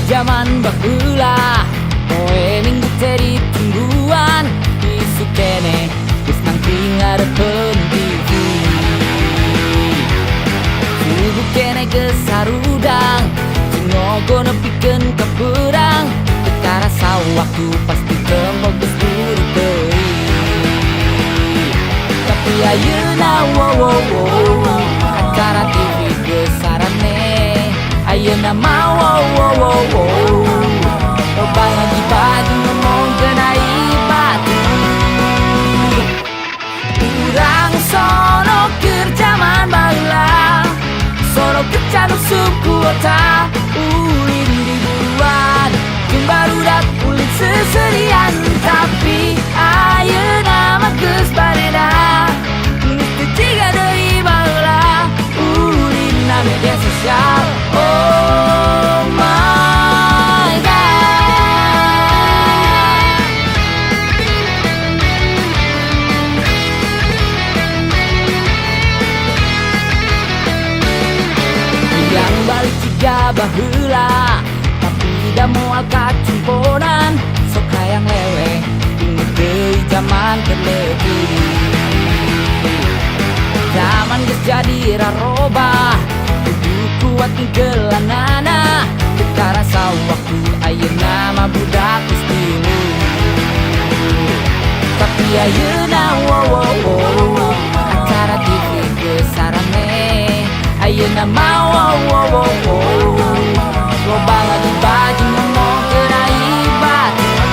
Zaman baheula poe Minggu teh ditungguan, isuk keneh geus nangkring ngarepeun TV. Subuh keneh geus harudang, cingogo nepikeun ka beurang. Teu karasa waktu pasti tempo geus buru teuing. Tapi ayeuna, wo wo wo, acara TV geus sarane. Ayeuna mah, wo wo wo wo, loba ngagibah jeung ngomongkeun aib batur. Urang sono keur jaman baheula, sono kencan usum kuota, ulin di buruan jeung barudak ulin seserian. Tapi ayeuna mah geus bareda, geus teu jiga deui baheula, ulin na media sosial. Oh my God. Hayang balik jiga baheula, tapi da moal kacumponan. Sok hayang leweh inget deui jaman keur leutik. Zaman geus jadi rarobah, kudu kuat nggelanana. Teu karasa waktu, ayeuna mah budak geus tilu. Tapi ayeuna, wo wo wo, acara TV geus sarane. Ayeuna mah, wo wo wo wo, loba ngagibah jeung ngomongkeun aib batur.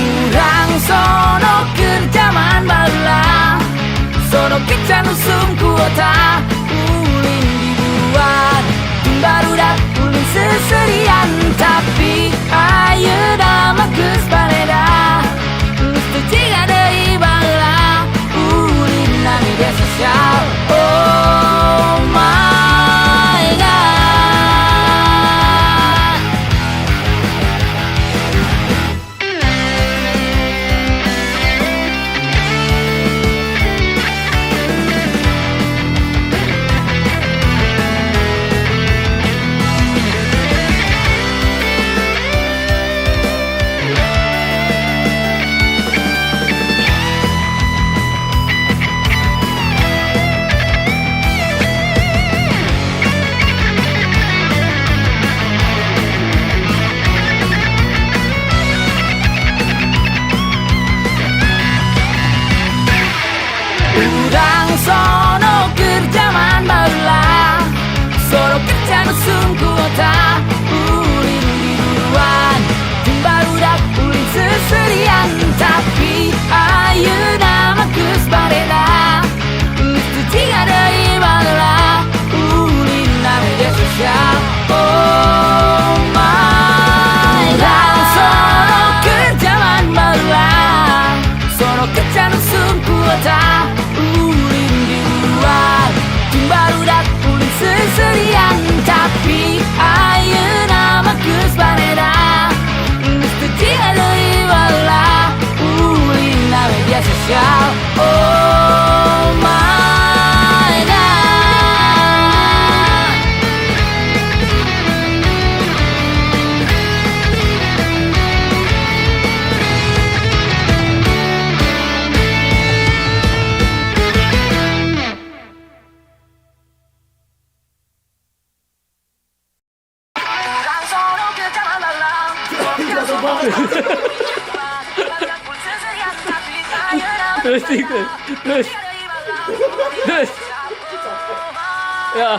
Urang sono keur jaman baheula, sono kencan usum kuota, ulin di buruan jeung barudak ulin seserian. Tapi ayeuna mah geus bareda, geus teu jiga deui baheula, ulin na media sosial. Oh my God. Urang sono keur jaman baheula, sono kencan usum kuota, ulin di buruan jeung barudak ulin seserian. Tapi ayeuna mah geus bareda, geus teu jiga deui baheula, ulin na media sosial. Oh my God. Urang sono keur jaman baheula, sono kencan usum kuota, ulin di buruan jeung barudak ulin seserian. Tapi ayeuna mah geus bareda, geus teu jiga deui baheula, ulin na media sosial. Oh my God. Urang sono keur jaman baheula. Terus tiga. Terus. Terus. Ya.